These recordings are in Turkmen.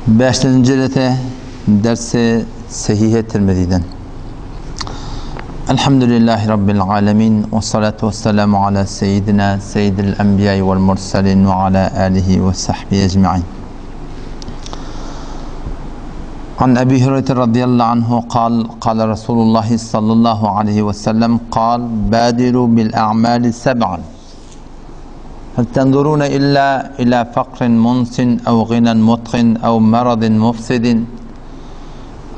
Bäşinji jelese dersi Sehihe Tirmiziden. Elhamdülillahi Rabbil alemin ve salatu ve selamu ala seyyidina seyyidil enbiya vel mursalin ve ala alihi ve sahbihi ecma'in. An Ebi Hureyre radıyallahu anhu kal, kal Resulullah sallallahu aleyhi ve sellem kal, badiru bil a'mali seb'an. Hel tenzurune illa ila fakrin munsin ew ginen mutgin ew meradin mufsidin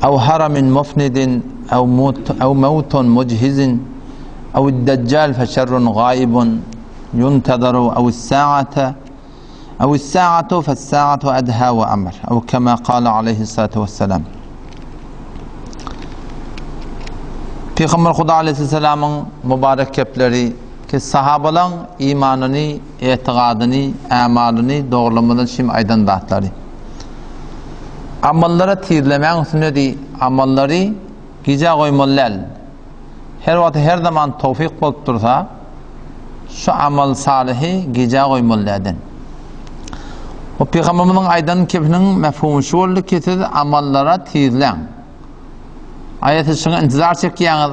ew haramin mufnidin ew mut ew mevtun muchizin ew deccal fe şerrun gaibun yuntezaru ew saate ew saatu fe saatu edha ve emr ew kema kâle aleyhissalatu vesselam. Peygamber Huda aleyhisselamyň mübarek kepleri Ki sahabalaň imanyny, etigadyny, ämalyny dogrulamazdan şim aýdan zatlary. Amallara tizlemäň sünnedi, amallary gijä goýmaly däl. Her wagt her zaman towfyk bolup dursa, şu amal salyhy gijä goýmaly dälden. Bu pygamberimiziň aýdan kepiniň mefhumy şu boldy ki, siz amallara tizläň. Aýa siz şuňa intizar çekýäňiz.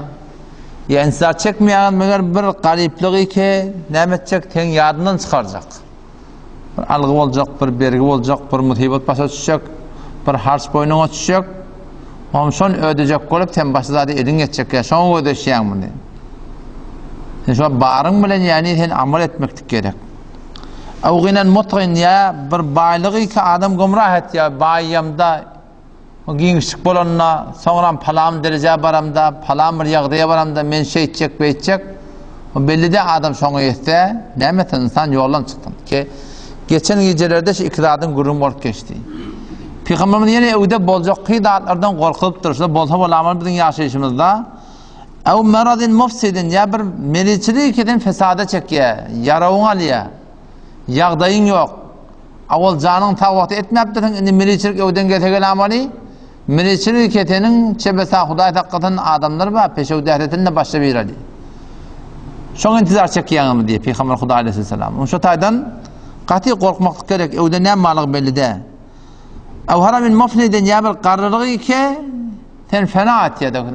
Ýa intizar çekmeýäňiz meger bir garyplygy ki näme etjek seň ýadyndan çykarjak. Bir algy boljak, bir bergi boljak, bir musybat başa düşjek, bir harç boýnuňa düşjek. Oňam şony ödejek bolup sen başga zady eliň ýetjek ýa şoňa gözleşýäň muny. Sen şo baryň bilen ýani sen amal etmeklik gerek. Ew gynan mutgyn ýa bir baýlygy ki adam gümrah etýär, baýamda O giňişlik bolanda, soňram palan derejä baramda, palan bir ýagdaýa baramda men şeýtjek, beýtjek. O belli-de adam şoňa ýetse, näme etsin, ynsan ýoldan çyksyn. Ki, geçen gijelerde şu iki zadyň gürrüňi bolup geçdi. Pygamberimiz ýene öwde boljak ky zatlardan gorkuzypdyr. Şular bolsa bolamaly biziň ýaşaýşymyzda. Ew meradin mufsidin ýa bir meriçilik eden fesada çekýär, ýarawyňy alýar. Ýagdaýyň ýok. Awal janyň sag wagty etmäpdirsiň, indi miriçilik öwden gelse gelamaly. Miriçilik keteniň çebesa Hudaý saklasyn adamlar bar, peşew dähretini-de başla bireli. Şoňa intizar çekýäňizmi diýip, Pygamber Hudaý aleyhisselam. Şu taýdan gaty gorkmaklyk gerek, öwden näme barlygy belli däl. Ew haramin mufniden ýa bir garrylygy ke sen fena etýär.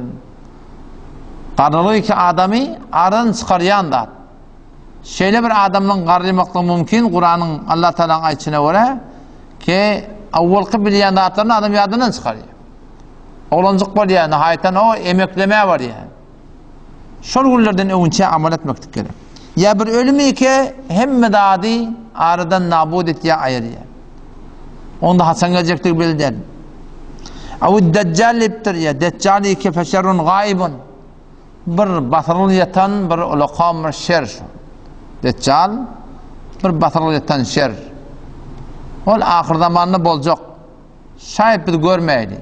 Garrylygy ki adamy aradan çykarýan zat. Şeýle bir adamyň garrymaklygy mümkin, Kuranyň, Allah Tagalaň aýtşyna görä, ki awwalky bilýän zatlaryny adam ýadyndan çykarýar. Oglanjyk bolýar, nihaýatdan o emeklemä barýar. Şol günlerden öňünçä amal etmeklik gerek. Ýa bir ölümi ki hemme zady aradan nabud etýär, aýyrýar. Onda haçan geljekdigi belli däl. Aw dejjal diýipdir, ýa dejjal ki feşerrun gaýybun. Bir basyryl ýatan bir ulakan bir şer şu. Deçjal bir basyryl ýatan şer. Ol ahyr zamanda boljak. Şaýat biz görmäýli.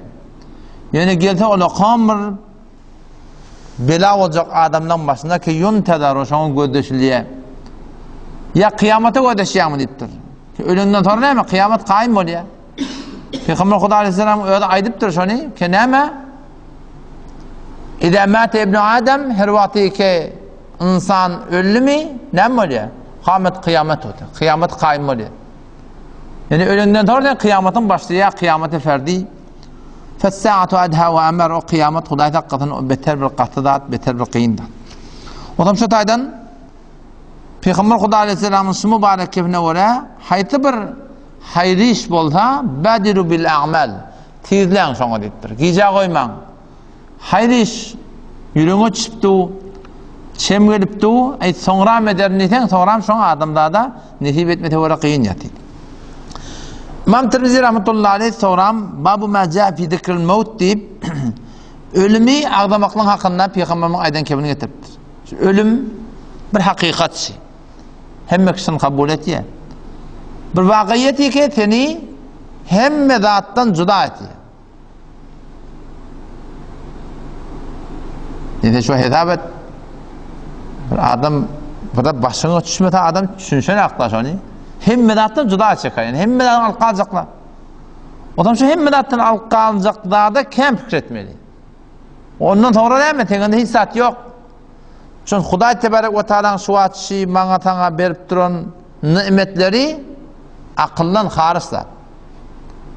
Ýöne gelse ulakan bir bela boljak adamlaryň başynda ki ýun tedar şoňa gözleşilýär. Ýa kyýamata gözleşýärmi diýipdir. Ölenden soňra näme? Kyýamat kaýym bolýar. Peygamber Huda aleyhisselam özi aýdypdyr şony ki näme? Iza mate ibnu Adam her wagty ki insan öldümi näme bolýar? Kamet kyýamet bolýar. Kyýamet kaýym bolýar. Ýani ölenden soňra kyýamatyň başlaýar, kyýamaty ferdi. Fes-saatu adha we amar o kyýamat Hudaý saklasyn o beter bir gaty zat, beter bir kyn zat. Otam şu taýdan Peygamber Hudaý aleyhisselamyň şu mübarek kefine görä haýsy bir haýry iş bolsa badiru bil a'mal Tizläň şoňa diýipdir. Gijä goýmaň. Haýyr iş ýüregiňe düşüp du, çem gelip du, aý soňram ederin diýseň, soňram şoň adamzada nesip etmese görä kyn ýaty. Imam Tirmizi rahmetullahi aleyh soňram babu ma ja fi zikril maut diýip ölümi agzamaklygyň hakynda pygamberimiziň aýdan kebini getiripdir. Şu ölüm bir hakykat. Hemme kişini kabul etýär. Bir wakaýaty ki seni hemme zatdan juda etýär. Indi şu hesap et. Bir adam bir başyňa düşmese adam düşünşen akla şony. Hemme zatdan juda çeker. Yani hemme zatdan alyp galjaklar. Odam şu hemme zatdan alyp galjak zada kem pikir etmeli. Ondan sonra näme? Seňde hiç zat ýok. Çünki Hudaý tebarek we taalaň şu wagt şi maňa saňa berip duran nimetleri akyldan haryç zat.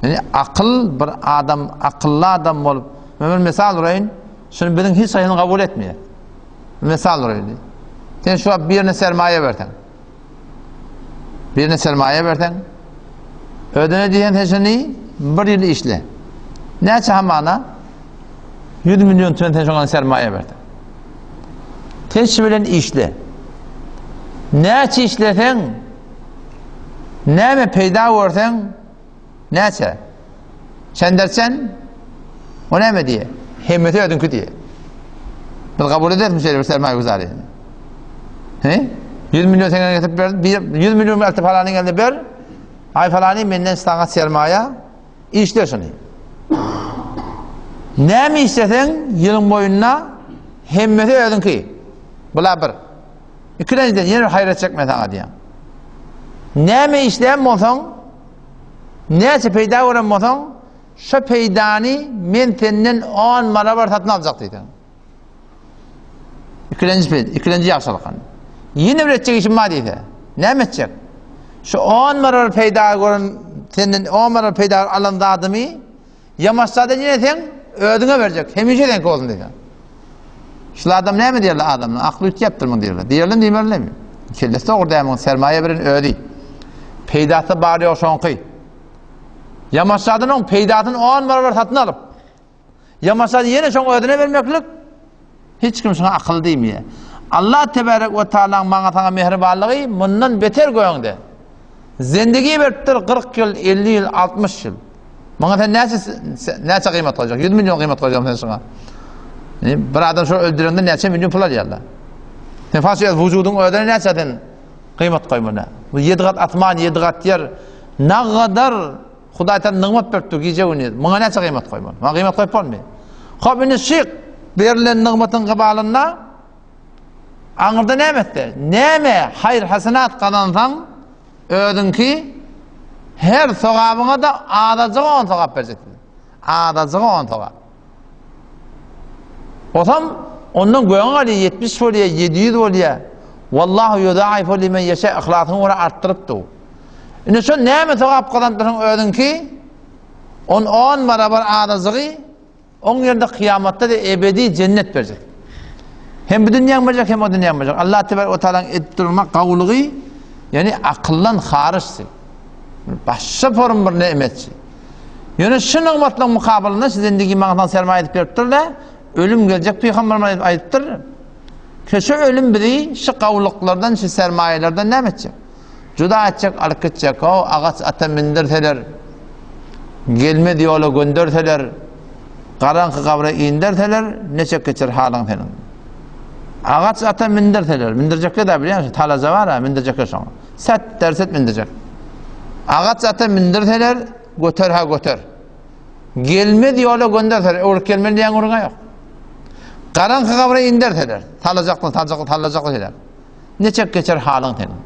Ýani akyl bir adam akylly adam bolup, men bir mysal uraýyn, şuny biziň hiç haýsyny kabul etmeýär. Mysal uraýyn. Sen şu wagt birine sermaýa berseň. Birine sermaýa berseň, özüne diýen sen şuny bir ýyl işle. Näçe hamana 100 million tümen sen şoňa sermaýa berseň. Sen şu bilen işle. Näçe işleseň, näme peýda görseň, näçe? Çenderçen, o näme diýe? Hemmesi özüňki diýe. Biz kabul edermi şeýle bir sermaýa güzary? He? 100 milyon sen getirip berdim. 100 milyon elti falanyň eline ber. Ay falany menden sana sermaýa işle şuny. Näme işleseň ýylyň boýunda hemmesi özüňki. Bula bir. Ikilenjiden ýene bir haýyr etjek men saňa diýen. Näme işleýän bolsaň, näçe peýda gören bolsaň, şo peýdany men senden 10 barabar satyn aljak diýdi. Ikilenji peýda, ikilenji ýagşylyk. Ýene bir etjek işim bar diýse, näme etjek? Şu 10 barabar peýda gören, senden 10 barabar peýda alan zadymy Ýamaşsada ýene seň özüňe berjek, hemişe seňki bolsun diýse. Şul adam näme diýerler adamlar? Akly üýtgäpdir muň diýerler. Diýerler diýmerlermi? Kellesi dogry däl muň sermaýa beren özi. Peýdasy bar ýok şoňky. Ýamaşsadan oň peýdasyny 10 barabar satyn alyp. Ýamaşsada ýene şoň özüne bermeklik Hiç kim şuňa akyl diýmeýär. Allah tebarek we taalaň maňa saňa mähribanlygy mundan beter göňde. Zendigi beripdir 40 ýyl, 50 ýyl, 60 ýyl. Muňa sen näçe näçe gyýmat goýjak? 100 million gyýmat goýjak sen şuňa. Bir adam şo öldürende näçe million pul alýarlar. Sen faş öz wujudyň özüne näçe sen gyýmat goýmaly. Bu 7 gat asman, 7 gat ýer nagadar Hudaý taala nygmat berip dur gije gündiz. Muňa näçe gyýmat goýmaly? Muňa gyýmat goýup bolmaýar. Hop indi şyk berlen nygmatyň gybalynda aňyrda näme etse? Näme haýyr hasenat gazansaň, özüňki her sogabyňa da azajyga on sogap berjek. Azajyga on sogap. Osam ondan göňe galýar 70 bolýar, 700 bolýar. Wallahu yudaifu limen ýeşe yhlasyňa görä artdyryp dur. Indi şo näme sogap gazandyryň özüňki? On on barabar azajygy oň ýerinde kyýamatda da ebedi jennet berjek. Hem bu dünýäň berjek, hem o dünýäň berjek. Allah tebarek we taalaň edip durmak gawulygy, ýani akyldan haryçdy. Başga forum bir nemetçi. Ýöne şu nygmatlaryň mukabylynda şu zindigi maňa sermaýa edip beripdir-de, ölüm geljek pygamberimiz aýdypdyr. Ki şu ölüm bizi şu gawulyklardan, şu sermaýalardan näme etjek? Juda etjek, alyp gitjek. O agaç ata mindirseler, gelmez ýola gönderseler, garaňky gabra inderseler, neçek geçer halyň seniň? Agaç ata mindirseler, mindirjekler da bilýän, talaja bar-a, mindirjekler şoňa. Set derset mindirjek. Agaç ata mindirseler, göter ha göter. Gelmez ýola gönderseler, öwrüp gelmeli diýen gürrüň ýok. Garaňky gabra inderseler, salajaklar, salajaklar, salajaklar şeýle. Neçek geçer halyň seniň?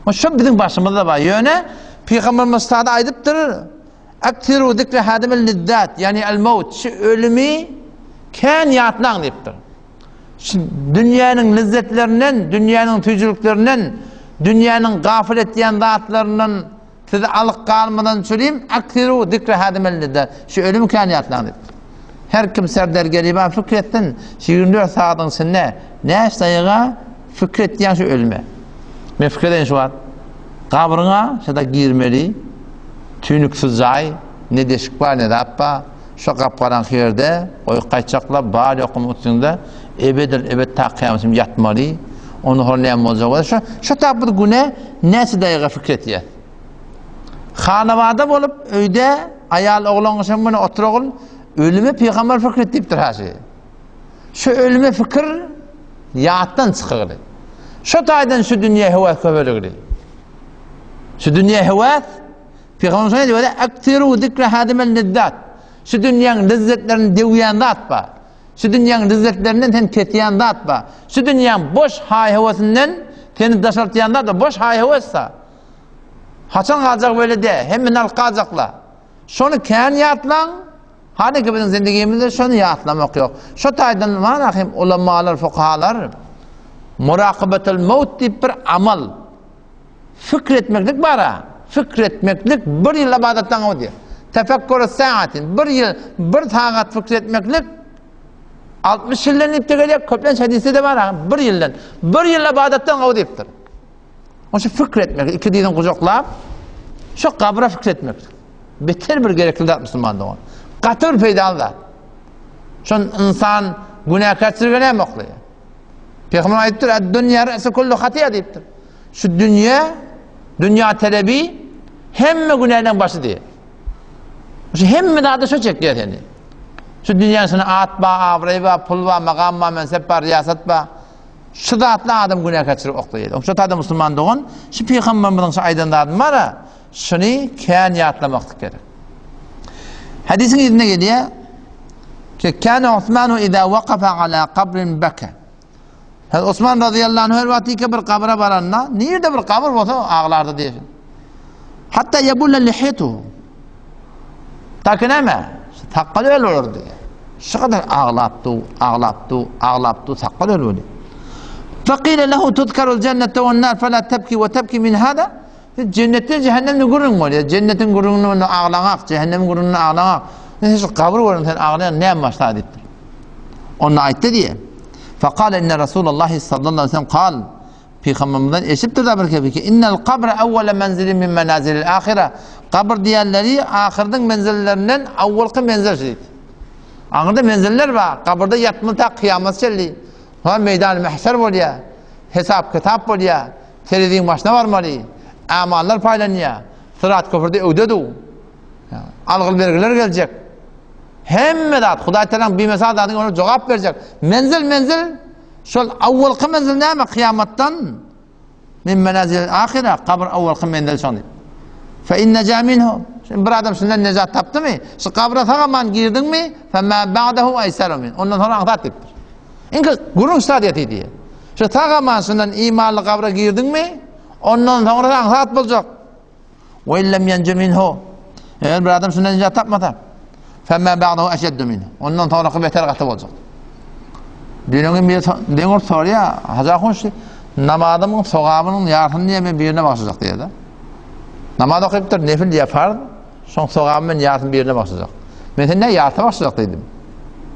O şu biziň başymyzda bar. Ýöne Pygamberimiz sada aýdypdyr, Aksiru zikre hadimil lizzat, ýani el-maut, şu ölümi kän ýatlaň diýipdir. Şu dünýäniň lezzetlerinden, dünýäniň süýjüliklerinden, dünýäniň gafyl etýän zatlaryndan sizi alyp galmadan çürim, aksiru zikre hadimil lizzat, şu ölümi kän ýatlaň diýipdir. Her kim serder geriban fikr etsin, şu 24 sagatyň içinde näçe daýyga fikr etýän şu ölüme. Men fikr edeýin şu wagt. Gabryňa şada girmeli, tüýnüksiz jaý, ne deşik bar, ne zat bar. Şo gap-garaňky ýerde goýup gaýtjaklar, bar ýokuň üstünde ebedil-ebed ta kyýamat ýatmaly. Ondan soň näme boljak bolsa, şo şo tap bir güne näçe daýyga fikr etýär. Hanabada bolup öýde aýal oglan gyşan bilen oturagul ölüme pygamber fikr et diýipdir haşy. Şu ölüme fikir ýatdan çykygly. Şo taýdan şu dünýä höwes köpeligli. Şu dünýä höwes Pygamber şeýle diýýär, "Aktiru zikre hadimel lizzat." Şu dünýäň lezzetlerini döwýän zat bar. Şu dünýäň lezzetlerinden seni kesýän zat bar. Şu dünýäň boş haý-höwesinden seni daşaltýan zat bar. Boş haý-höwes-de. Haçan galjak weli de, hemmini alyp galjaklar. Şony kän ýatlaň. Hany ki biziň zindigimizde şony ýatlamak ýok. Şo taýdan mana hem ulamalar, fukahalar murakabetul maut diýip bir amal Fikr etmeklik bar-a. Fikr etmeklik bir ýyl ybadatdan gowy diýýär. Tefekkuru saatin, bir ýyl, bir sagat pikir etmeklik 60 ýyldan diýip gelýär, köplenç hadysda-da bar, bir ýyldan. Bir ýyl ybadatdan gowy diýipdir. Oşa fikir etmek, iki dizini gujaklap, şu gabra fikir etmek. Beter bir gerekli zat musulman dogan. Gaty bir peýdaly zat. Şon insan günäkärçilige näme oklaýar? Peygamber aýdypdyr, "Ad-dunýa ra'su kullu hatiýa" diýipdir. Şu dünýä, dünýä talebi hemme günäniň başy diýip. Şu hemme zady şu çekýär seni. Şu dünýäniň içinde at ba, abraý ba, pul ba, magam ba, mensep ba, riýasat ba. Şu zatlar adam günäkärçilik oklaýar. Oň şu taýda musulman dogan, şu pygamberimiziň şu aýdan zadyny bar-a, şuny kän ýatlamaklyk gerek. Hadisiň yzynda gelýär, ki kana Osmanu iza waqafa ala qabrin baka. Hazret Osman radıyallahu anh her wagtyky bir gabra baranda, nirde bir gabyr bolsa aglardy diýýär. Hatta yabulla lihitu. Ta ki näme? Sakgaly öl bolar diýýär. Şu kadar aglapdy, aglapdy, aglapdy, sakgal öl boldy. Faqila lehu tuzkarul cennete wen nar fela tebki we tebki min hada. Cennetden cehennemde gürrüň bolýar. Cennetiň gürrüňini onda aglaňak, cehennemiň gürrüňini aglaňak. Sen şu gabyr görüň sen aglaýan näme başla diýipdir. Onda aýtdy diýe. Faqala inne Rasulullah sallallahu aleyhi ve sellem kal. Pygambermizden eşitipdir da bir kepiki. Innel kabra awwala menzilin min menazilil ahire. Gabyr diýenleri ahyrdyň menzillerinden awwalky menzil şu diýdi. Aňyrda menziller bar. Gabyrda ýatmaly ta kyýamat çenli. Ha meýdan mahşer bolýar. Hesap kitap bolýar. Tereziň başyna barmaly. Amallar paýlanýar. Syrat köprüde öwde du. Algyl bergiler geljek. Hemme zat Hudaý Tagalaň bimesal zadyň ona jogap berjek. Menzil menzil Şol awwalky menzil näme kyýamatdan? Min menazil ahire, gabyr awwalky menzil şol. Fe in neja minhu. Şimdi bir adam şundan nejat tapdymy? Şu gabra sag aman girdiňmi? Fe ma ba'dahu aysaru min. Ondan soňra aňsat diýipdir. Iňki gürrüň stadiýasy diýýär. Şu sag aman şundan imanly gabra girdiňmi? Ondan soňra aňsat boljak. We illem ýenju minhu. Eger bir adam şundan nejat tapmasa, femma ba'dahu eşeddu minhu. Ondan soňraky beter gaty boljak. Düýnüň bir deňir sorýar, Hajy ahun şu namazymyň sogabynyň ýarsyny diýe men birine bagşlajak diýýär-de. Namaz okypdyr, nefil diýe farz, şoň sogabyny men ýarsyny birine bagşlajak. Men sen ne ýarty bagşlajak diýdim.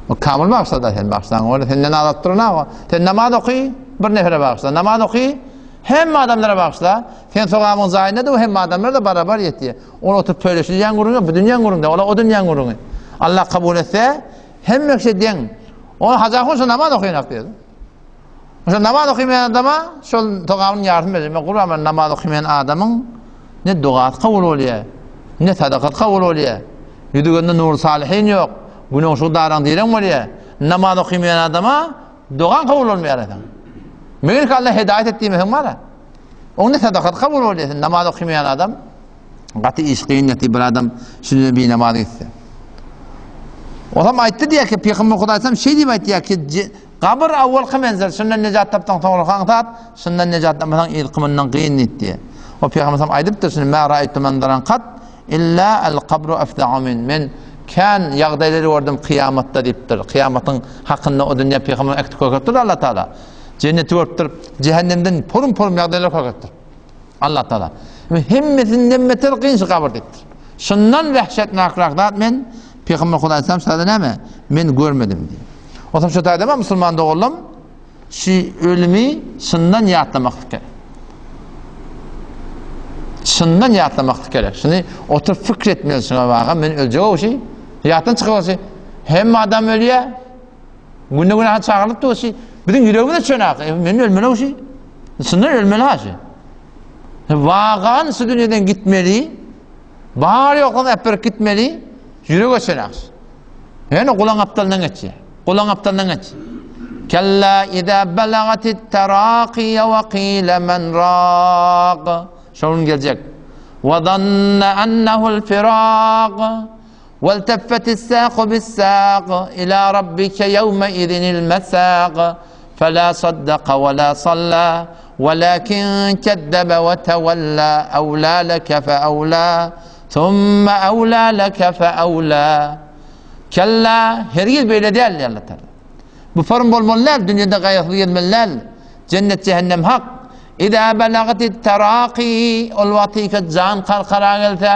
O kamyl bagşla-da sen bagşlaň, ol senden azat duran-a. Sen namaz oky, bir nefere bagşla. Namaz oky, Hemme adamlara bagyşla. Sen sogabyň jaýynda dur, hemme adamlara-da barabar ýetýär. Ol oturyp pöleşilýän gürrüň ýok, bu dünýäň gürrüňi däl, ola o dünýäň gürrüňi. Allah kabul etse, hemme kişi deň. Ol Hajy ahun şo namaz okaýanak diýdi. Şo namaz okaýan adama şol sogabynyň ýarysyny berjek. Men gurban men namaz okaýan adamyň ne dugasy kabul bolýar, ne sadakasy kabul bolýar. Ýüzügende nur salihin ýok, günüň şu daraň direň bolýar. Namaz okaýan adama Dogaň kabul bolmaýar eseň. Meger ki Allah hidaýat et diýmeseň bara. Oň ne sadakat kabul bolýar sen namaz okamaýan adam. Gaty iş kyn ýaty bir adam şunda bir namaz gitse. Olam aýtdy diýär ki Pygamber Hudaý aýtsam şeý diýip aýtýar ki gabyr awwalky menzil şundan nejat tapsaň soňra aňsat şundan nejat tapmasaň yzky mundan kyn diýdi. O Pygamber sallam aýdypdyr şuny ma raýtu manzaran kat Illa al-kabru afza'u min. Men kän ýagdaýlary gördüm kyýamatda diýipdir. Kyýamatyň hakynda o dünýä pygamber äkitip görkezipdir Allah Taala. Jenneti görüpdir, cehennemden porum-porum ýagdaýlar görkezipdir. Allah Taala. Hemmesinden beter kyn şu gabyr diýipdir. Şundan wehşetnakrak zat men pygamber Hudaý sallam şada näme? Men görmedim diýip. Otam şu taýda musulman doganlarym Şu ölümi çyndan ýatlamaklyk gerek. Çyndan ýatlamaklyk gerek. Şuny oturyp pikir etmeli şuňa baka men öljek şu. Ýatdan çykyp şu. Hemme adam ölýär. Günde güne çagyrylyp dur şu. Biziň ýüregimize çönak. E, men ölmeli şu. Çyndan ölmeli ha şu. Wagan şu dünýeden gitmeli. Bar ýoklugyny äpberip gitmeli. Ýürege çönak. Ýöne gulaň gapdalyndan geçýär. Gulaň gapdalyndan geç. Kella iza balagatit taraqiya we qila men raq. Şol gün geljek. Wa zanna annahu'l firaq. Wal taffetis saqu bis saq ila rabbika yawma idinil masaq. Fela saddaka we la salla walakin kezzebe we tawalla awla leke fe awla. Summa awla leke fe awla. Kella, hergiz beýle däl diýýär Allah Taala. Bu form bolmaly däl, dünýede gaýgysyz gezmeli däl. Jennet cehennem hak. Iza balagatit taraqi, ol wagtyka jan karkara gelse,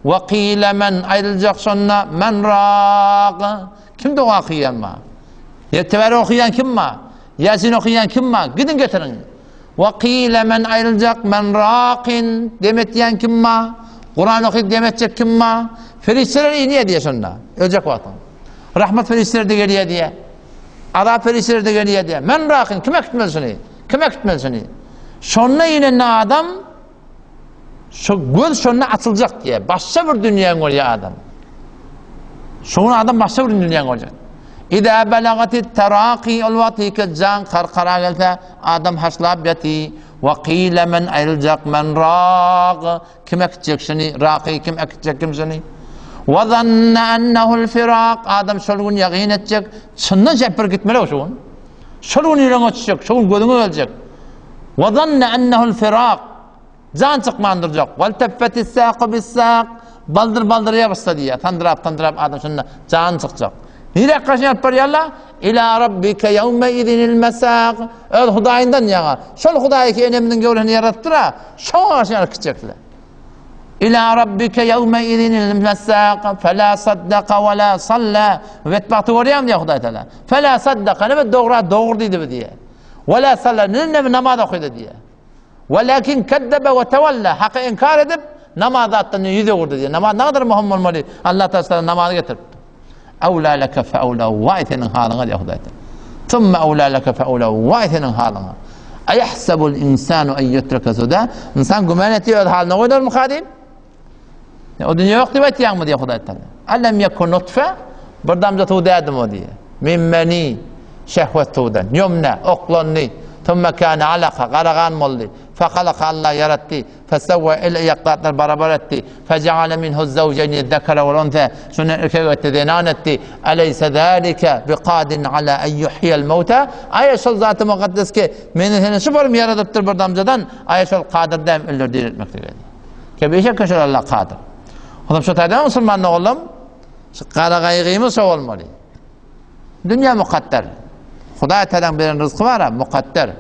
Wa qile men aýdyljak şonda men raq. Kim doga okaýan ma? Ýetiberi okaýan kim ma? Ýasin okaýan kim ma? Gidiň getiriň. Wa qile men aýdyljak men raqin dem etýän kim ma? Kuran okyp dem etjek kim ma? Perişdeler inýär diýe şonda. Öljek wagtyň. Rahmet perişdeleri de gelýär diýe. Azap perişdeleri de gelýär diýe. Men raqin kim äkitmeli şuny? Kim äkitmeli şuny? Şonda inende adam Şu göz şonda açyljak diýe. Başga bir dünýäň bolýar adam. Şoň adam başga bir dünýäň boljak. Ida balagati taraqi ol wagty ki jan karkara gelse adam haşlap ýaty we qila men aýryljak men raq kim äkitjek şuny raqi kim äkitjek kim şuny we zanna ennehu'l firaq adam şol gün ýagyn etjek çyndan şepir gitmeli şu gün. Şol gün ýüregiňe düşjek, şol gün gözüňe geljek. Wa zanna ennehu'l firaq. Jan çykman durjak. Wal teffetis saqu bis saq. Baldyr baldyra ýapyşsa diýýär. Sandyrap sandyrap adam şonda jan çykjak. Nirä gaşyny alyp barýarlar? Ila rabbike ýewme izinil mesaq. Öz Hudaýyndan ýaňa. Şol Hudaý ki eneminiň göwresini ýaradypdyr-a, şoňa gaşyny alyp gitjekler. Ila rabbike ýewme izinil mesaq. Fela saddaka we la salla. Betbagty görýäňmi diýýär Hudaý Taala. Fela saddaka. Näme dogra dogry diýdi bu diýýär. We la salla. Näme namaz okydy diýýär. Walakin kezzebe we tewalla, haky inkar edip, namaz zatdan ýüz öwürdi diýýär. Namaz nägadar möhüm bolmaly? Allah Taala sana namazy getiripdi. Awla leke feawla, waý seniň halyňa diýýär Hudaý Taala. Thumma awla leke feawla, waý seniň halyňa. Ayahsabul insanu en yutraka suda. Insan güman etýär öz halyna goýlarmyka diýip. O dünýe ýok diýip aýtýaňmy diýýär Hudaý Taala. Alem yekun nutfe, bir damja suw dädim o diýýär. Min meni şehwet suwdan. Ýumna oklandy. Thumma kana alaka, gara gan boldy. Fehalaka Allah ýaratdy. Fesawwa el aýak zatlar barabar etdi. Fejaale minhu zawjeýni zekere wal unse. Şundan erkek etdi, zenan etdi. Eleyse zalike biqadin ala en yuhyiyel mewta. Aýa şol zaty mukaddes ki, meni seni şu borum ýaradypdyr bir damjadan, aýa şol kadyr dämi ölüleri diriltmeklige. Ke beşek şol Allah kadyr. Olam şo taýdan musulman oglum, şu gara gaýgymyz şo bolmaly. Dünýä mukadder. Hudaý Tagalaň beren rızky bar, mukadder.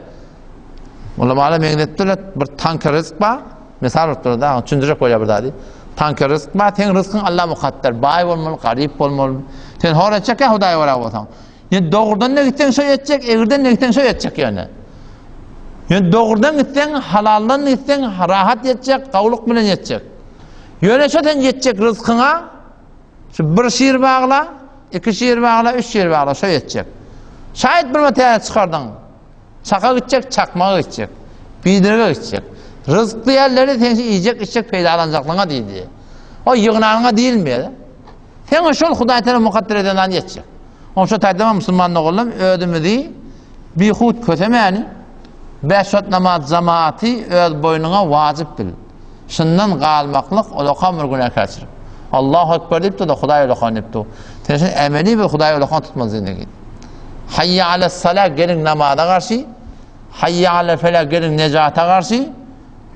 Ulamalar meňzetdiler, bir tanker ryzk bar. Mysal beripdiler da, düşündirjek bolýar bir zady. Tanker ryzk bar, seň ryzkyň Allah mukadder. Baý bolmaly, garyp bolmaly. Sen hor etjek ýa Hudaýa görä bolsaň. Ýöne dogrudan ne gitseň şo etjek, egriden ne gitseň şo etjek ýöne. Ýöne dogrudan gitseň, halaldan gitseň, rahat ýetjek, gawulyk bilen ýetjek. Ýöne şo sen ýetjek ryzkyňa şu bir şir bagla, iki şir bagla, üç şir bagla şo ýetjek. Şaýat bir täze çykardyň. Çaka gitjek, çakmaga gitjek. Biderege gitjek. Ryzk diýenleri sen şu iýjek, içjek peýdalanjaklygyňa diýdi. O ýygnanyňa diýilmeýär. Sen şol Hudaý Teala mukadder eden zady ýetjek. Oň şo taýda musulman ogullam özümizi bihut kösemäni, bäş wagt namaz jemaaty öz boýnuňa wajyp bil. Şundan galmaklyk ulakam bir günäkärçilik. Allahu Ekber diýip dur, Hudaý ulakan diýip dur. Sen şun emeli bir Hudaý ulakan tutmaly zindegi. Hayya ala sala geliň namaza garşy, hayya ala fela geliň nejata garşy.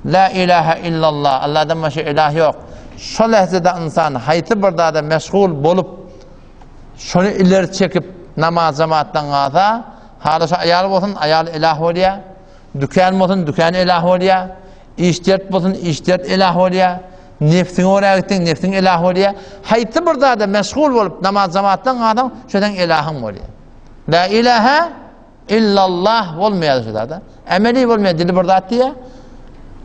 La ilaha illallah, Allahdan başga ilah ýok. Şo lähzede ynsan haýsy bir zada meşgul bolup, şony ileri çekip namaz jemaatdan galsa, haly şo aýal bolsun, aýal ilah bolýar. Dükän bolsun, dükän ilah bolýar. Iş dert bolsun, iş dert ilah bolýar. Nefsiňe görä gitseň, nefsiň ilah bolýar. Haýsy bir zada meşgul bolup namaz jemaatdan galsaň, şo seň ilahyň bolýar. La ilaha Illallah bolmaýar şu zada. Emeli bolmaýar, dili bir zat diýýär.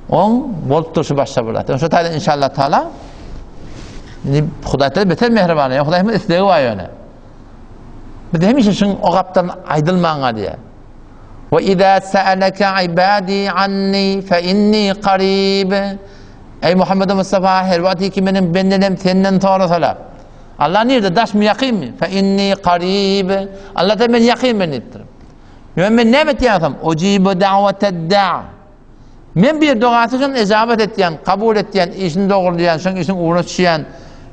Oň bolup durşy başga bir zat. Şo taýdan inşallah taala indi Hudaý taala beter mähriban. Ýa Hudaýymyz islegi bar ýöne. Biz hemişe şuň o gapdan aýdylman galýar. Wa iza sa'alaka ibadi anni fa inni qarib. Ey Muhammed Mustafa her wagt ki meniň bendelerim senden sorasalar. Allah nirde? Daşmy, ýakynmy? Fe inni qarib. Allah da men ýakyn men diýipdir. Ýöne men näme etýänsem? Ujibu da'wated da. Men bir dogasy şon ejabat etýän, kabul etýän, işini dogruldýan, şoň işiň ugruna düşýän,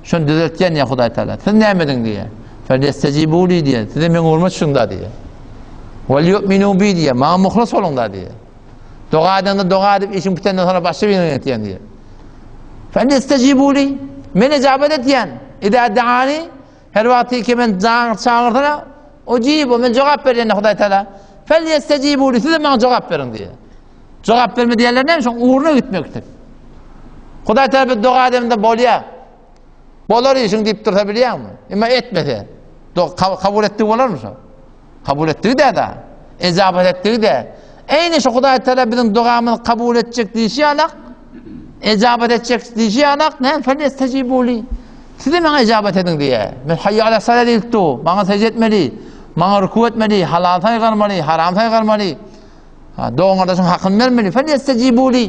şony düzeltýän ýa Hudaý Taala. Siz näme ediň diýýär. Fel yestejibuli diýýär. Size meň ugruma düşüň da diýýär. Wal yu'minu bi diýýär. Maňa muhlas boluň da diýýär. Doga edende doga edip işiň bitenden soňra başga birini etýän diýýär. Felyestejibuli men ejabat etýän. Ida daani her wagty ki men çagyrsana ujibu men jogap berýän Hudaý Taala. Felyestejibuli siz maňa jogap beriň diýýär. Jogap berme diýenler näme şoň ugruna gitmekdir. Hudaý Taala bir doga edende bolýar. Bolar işiň diýip dursa bilýäňmi? Emma etmese, kabul etdigi bolarmy şo? Kabul etdigi dä-da. Ejabat etdigi dä. Eýni şu Hudaý Teala biziň dogamyzy kabul etjek diýşi ýalak, ejabat etjek diýşi ýalak, näme felyestejibuli. Siz maňa ejabat ediň diýýär. Men hayya ala sala diýip dur. Maňa secde etmeli, maňa ruku etmeli, halal saýgarmaly, haram saýgarmaly. Ha, dogan gardaşyň hakyny bermeli. Felyestejibuli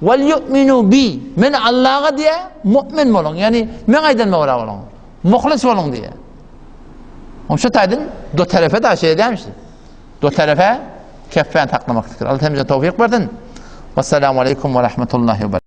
wal yu'minu bi. Men Allaha diýe mu'min boluň. Ýani men aýdanyma görä boluň. Muhlis boluň diýe. Oň şu taýdan do terefe da şey edämişdi. Do terefe keffän saklamak fikir. Allah hemize towfik bersin. Wassalamu aleykum we rahmetullahi we.